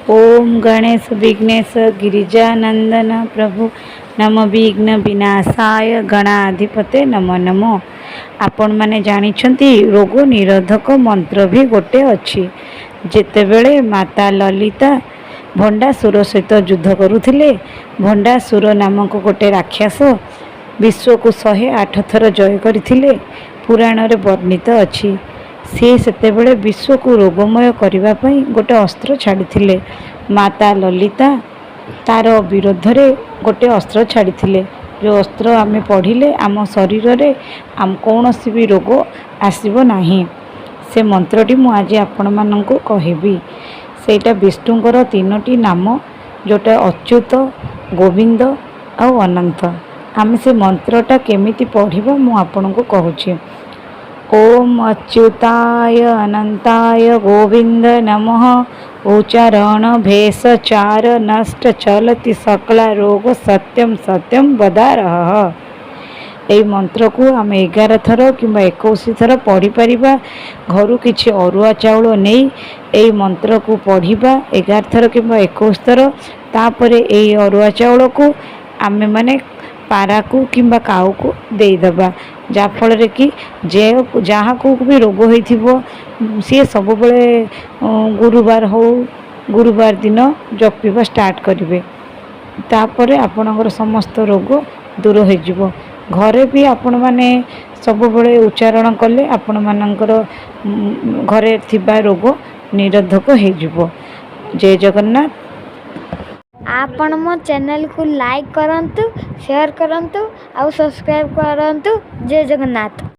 ଓମ୍ ଗଣେଶ ବିଘ୍ନେଶ ଗିରିଜାନନ୍ଦନ ପ୍ରଭୁ ନମ ବିଘ୍ନ ବିନାଶାୟ ଗଣାଧିପତେ ନମ ନମ। ଆପଣମାନେ ଜାଣିଛନ୍ତି, ରୋଗ ନିରୋଧକ ମନ୍ତ୍ର ବି ଗୋଟେ ଅଛି। ଯେତେବେଳେ ମାତା ଲଲିତା ଭଣ୍ଡାସୁର ସହିତ ଯୁଦ୍ଧ କରୁଥିଲେ, ଭଣ୍ଡାସୁର ନାମକ ଗୋଟେ ରାକ୍ଷସ ବିଶ୍ୱକୁ 108 ଥର ଜୟ କରିଥିଲେ, ପୁରାଣରେ ବର୍ଣ୍ଣିତ ଅଛି। ସିଏ ସେତେବେଳେ ବିଶ୍ୱକୁ ରୋଗମୟ କରିବା ପାଇଁ ଗୋଟେ ଅସ୍ତ୍ର ଛାଡ଼ିଥିଲେ। ମାତା ଲଲିତା ତାର ବିରୋଧରେ ଗୋଟେ ଅସ୍ତ୍ର ଛାଡ଼ିଥିଲେ, ଯେଉଁ ଅସ୍ତ୍ର ଆମେ ପଢ଼ିଲେ ଆମ ଶରୀରରେ ଆମ କୌଣସି ବି ରୋଗ ଆସିବ ନାହିଁ। ସେ ମନ୍ତ୍ରଟି ମୁଁ ଆଜି ଆପଣମାନଙ୍କୁ କହିବି। ସେଇଟା ବିଷ୍ଣୁଙ୍କର ତିନୋଟି ନାମ, ଯେଉଁଟା ଅଚ୍ୟୁତ, ଗୋବିନ୍ଦ ଆଉ ଅନନ୍ତ। ଆମେ ସେ ମନ୍ତ୍ରଟା କେମିତି ପଢ଼ିବା, ମୁଁ ଆପଣଙ୍କୁ କହୁଛି। ଓମ୍ ଅଚ୍ୟୁତାୟ ଅନନ୍ତାୟ ଗୋବିନ୍ଦ ନମଃ। ଉଚ୍ଚାରଣ ଭେଷଚାର ନଷ୍ଟ ଚଲତି ସକଳା ରୋଗ, ସତ୍ୟମ ସତ୍ୟମ ବଦାରହ। ଏଇ ମନ୍ତ୍ରକୁ ଆମେ 11 ଥର କିମ୍ବା 21 ଥର ପଢ଼ିପାରିବା। ଘରୁ କିଛି ଅରୁଆ ଚାଉଳ ନେଇ ଏଇ ମନ୍ତ୍ରକୁ ପଢ଼ିବା 11 ଥର କିମ୍ବା 21 ଥର। ତାପରେ ଏଇ ଅରୁଆ ଚାଉଳକୁ ଆମେମାନେ ପାରାକୁ କିମ୍ବା କାଉକୁ ଦେଇଦେବା, ଯାହାଫଳରେ କି ଯେ ଯାହାକୁ ବି ରୋଗ ହେଇଥିବ, ସିଏ ସବୁବେଳେ ଗୁରୁବାର ହଉ, ଗୁରୁବାର ଦିନ ଜପିବା ଷ୍ଟାର୍ଟ କରିବେ। ତାପରେ ଆପଣଙ୍କର ସମସ୍ତ ରୋଗ ଦୂର ହେଇଯିବ। ଘରେ ବି ଆପଣମାନେ ସବୁବେଳେ ଉଚ୍ଚାରଣ କଲେ ଆପଣମାନଙ୍କର ଘରେ ଥିବା ରୋଗ ନିରୋଧକ ହେଇଯିବ। ଜୟ ଜଗନ୍ନାଥ। ଆପଣ ମୋ ଚ୍ୟାନେଲକୁ ଲାଇକ୍ କରନ୍ତୁ, ସେୟାର କରନ୍ତୁ ଆଉ ସବସ୍କ୍ରାଇବ୍ କରନ୍ତୁ। ଜୟ ଜଗନ୍ନାଥ।